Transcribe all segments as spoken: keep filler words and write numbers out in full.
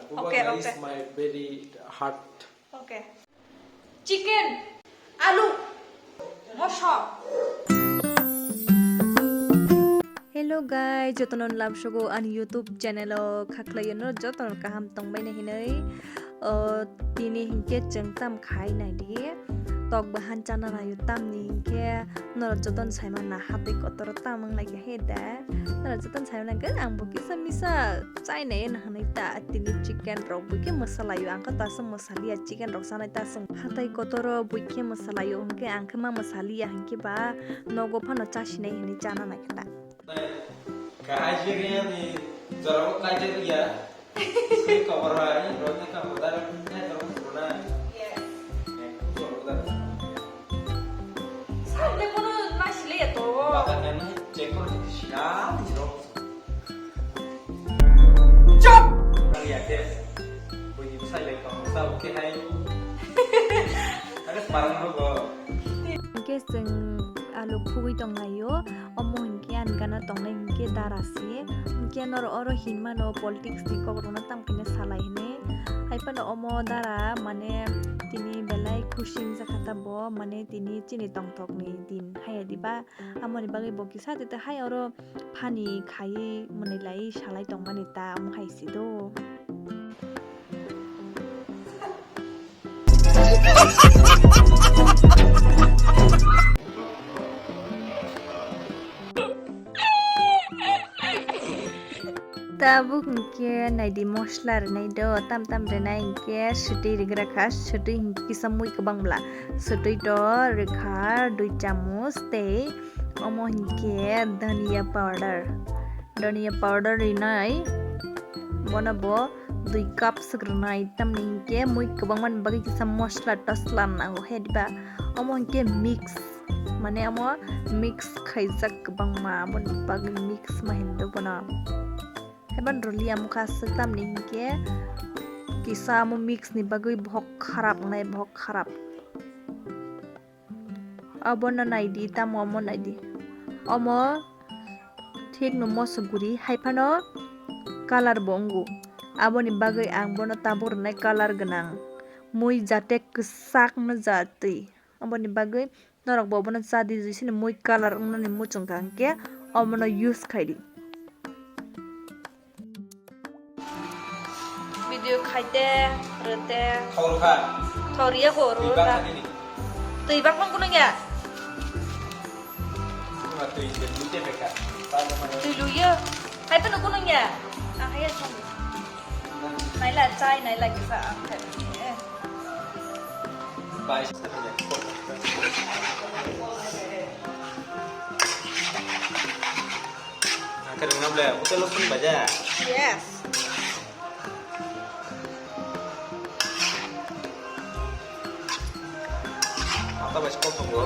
Over Okay, rice, okay. My very heart. Okay. Chicken, alu, moso. Hello guys, jotono lamsogo ani YouTube channel o khaklai no jotono kaham tongbai na hinoi. O, tini hinkhe chwng tam khai nai di. Tok bahan chana naio tamni hinkhe norok jotono saimana hatwi kotor tam wng lai khe he da. Norok jotono saimana khe ang bo kisa misa chai nai hwnwi ta tini chicken rok bo khe mwsalaio ang khe ta se mwsaliya chicken rok chanai ta chwng hatai kotoro bo khe mwsalaio hwnkhe ang khe ma mwsaliya hinkhe ba nogo phano chasinai hwnwi chana nai khe ta. Kahai se khe ani jorao kaijak ya. Sui koboroi, roni kobo daro, nai rok rona. Yes. Ek jor daro. Sande kono masile ya to. Baba nang check kor di sila di rok. Chop! Nang ya te. Bui ni sai le ko, sa oke hai. Ada semarang rogo. Hingke chwng alu khugwi tonglaio, omo hingke ani gana tongnai hingke dara se, hingke norok oro hinmano politics ni kokrokno tamkhe salai hinwi, hai phano omo dara mane tini belai khusi wngjakha ta bo, mane tini chini tongthokni din hai diba, amoni bagwi bo kisa tete hai oro phani khaiwi mwnwi lai salai tongmani ta omo hai se do. Tabuk hingke naidi mosla rinai do, tam tam rinai hingke sotwi rigra kha, sotwi hingke kisa mui kwbang bwla, sotwi do rikha dui chamus tei omo hingke dhania powder. Dhania powder rinai, bono bo dui cup swk rinai, tamni hinkhe mui kwbangmani bagwi kisa mosla tasla nango he diba, omo hinkhe mix, mane omo mix khaijak kwbangma, aboni bagwi mix ma hindo bono. Haiban rwliya mokha swk tamni hinkhe kisa omo mix ni bagwi bohok kharap wngnai, bohok kharap. Obono naidi, tamo omo naidi. Omo thikno mosok guri, hai phano colour bo wngo. Aboni bagwi ang bono tabuk rwnai colour gwnang. Mui jate kwchak no jatwi. Aboni bagwi norok bo bono cha di, jisini mui colour wngnani muchung kha hwnkhe omono use khai di. Video khaite, rwte. Thor kha. Thor ya ko, rw Twi kha. Bakha nini. Twi bak mang kunung ya? Twi se twi te beka. Twi lu ya. Hai to kunung ya? Ah, hai ya song. Naila chai, naila kisa ang khai. Eh. Bai. Ang khe rwngna ble, hotel o phone baja. Yes. Ata bai call tongo.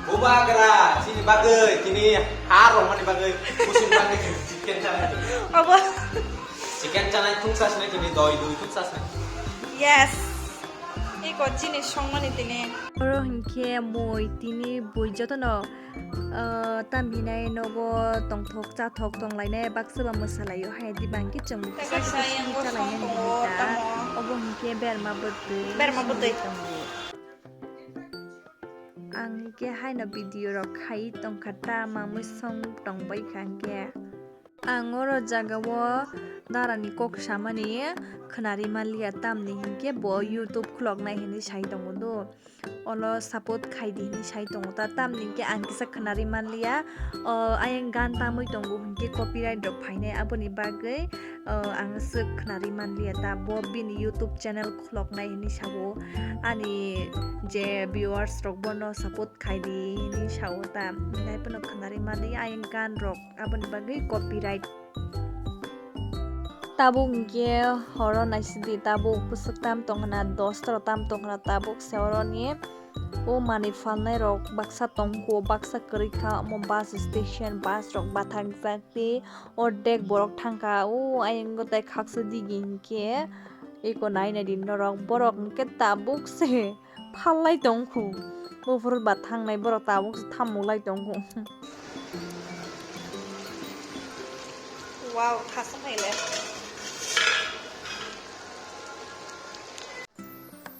Bubagra, chini bagwi, chini ha romani bagwi, kusung bagwi, chini chicken chanai. Abo. Chicken chanai thung sasne chini doi dui thung sasne. Yes. Iko chini songmani tini. Oro hinkhe mui tini bui jotono, ah, tamhinai nogo tongthok chathok tonglainai baksa ba mwsalaio hai diba hinkhe chwng Kaisa kisa sini yang chalainani gosong tongo, hinwi ta. Tamo. Obo hinkhe berma bwtwi Berma bwtwi. Tongo. Ang hinkhe haino video rok khai tongkha ta mamwi song tongbai kha hinkhe. Ang oro jagao darani kok samani khwnari manliya, tamni hinkhe bo YouTube khuloknai hinwi sai tongo do. Olo support khai di hinwi sai tongo ta, tamni hinkhe ang kisa khwnari manliya. O, ayang gan tamwi tongo hinkhe copyright rok phainai, aboni bagwi, o, ang swk khwnari manliya ta. Bo bini YouTube channel khuloknai hinwi sao, ani je viewers rok bono support khai di hinwi sao ta, hwnkhai phano khwnari manliya ayang gan rok. Aboni bagwi copyright. Tabuk hinkhe horo naisidi, tabuk bwswk tam tongkhna, dosta rok tam tongkhna, tabuk se oroni o manwi phalnai rok baksa tongkho, baksa kwrwi kha, omo bus station, bus rok bathakjak tei ordek borok thangkha, o ayang tei khaksa digi hinkhe eko nai naidi norok, borok hinkhe tabuk se. Phallai tongkhu. Buphuru ba thangnai borok tabuk se thamuklai tongkhu. Wow, khasung hai le.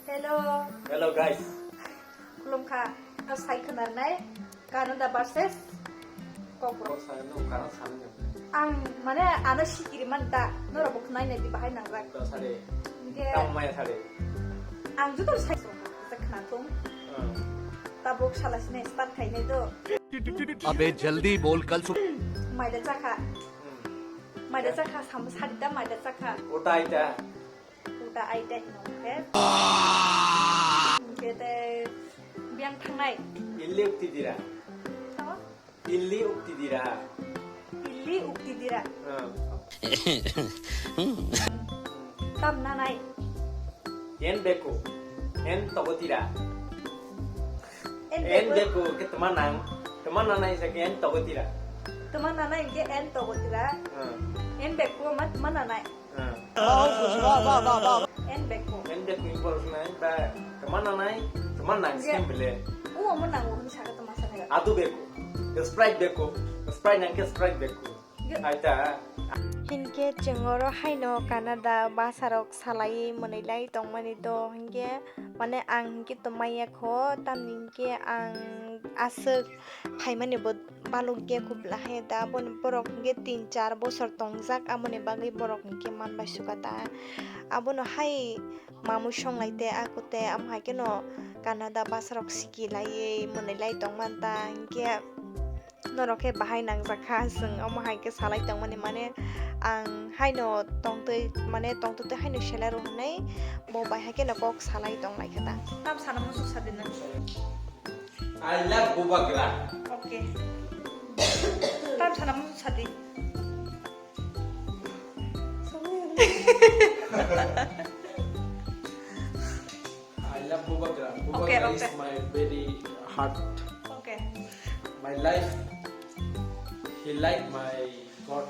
Hello. Hello, guys. Khulumkha. Ang sai khwnarnai Canada versus Kokborok. Kokborok sai no, karon sai no. Ang mane ano sikiri man da. Norok bo khwnai nai di bahai nangjak. Da sare. Hingke. Tamo maya sare. Ang joto sai song. Khwnathung. Hmm. Tabuk sala sini start khainai do. अबे जल्दी बोल, कल सुबह। Maida chakha. Hmm. Maida chakha, sam sari da maida chakha. Uta aita. Uta aita hino ke. Ke te biang thangnai. Illi ukti dira. Tamo? Illi ukti dira. Illi ukti dira. Hmm. Tam nanai. En beko. En togotira. En En beko. Beko ke temanang. Temananai sa ke en togotira. Temananai ke en togotira. Hmm. En beko ma temananai. Hmm. En beko. En beko ni borok nai ba temananai, temanang. Ye. Sem bele. Uwa mo nango hin saka temasana. Adu beko. Sprite beko. Sprite nang ke Sprite beko. Aita. Hinkhe chwng oro haino Canada bwsarok salaiwi mwnwilai tongmani do, hinkhe mane ang hinkhe tongmaya kho, tamni hinkhe ang aswk phaimani bo balukya kho bwla hai da, aboni borok hinkhe tin char bosor tongjak, aboni bagwi borok hinkhe manbai suka ta. Abono hai mamwi songlai te, ako te, amo hai kheno Canada bwsarok sikilaiwi mwnwilai tongmanta, hinkhe norok khe bahai nangjak kha, chwng omo hai khe salai tongmani, mane ang haino tongtwi, mane tongtwi twi haino selai rw hwnwi bo bai hai kheno kok salai tong lai kha ta. Tam sana muchuk sadi na. I love Bubagra. Okay. Tam sana muchuk sadi. I love Bubagra. Bubagra Okay, is okay. my very heart. Okay. My life. He like my God.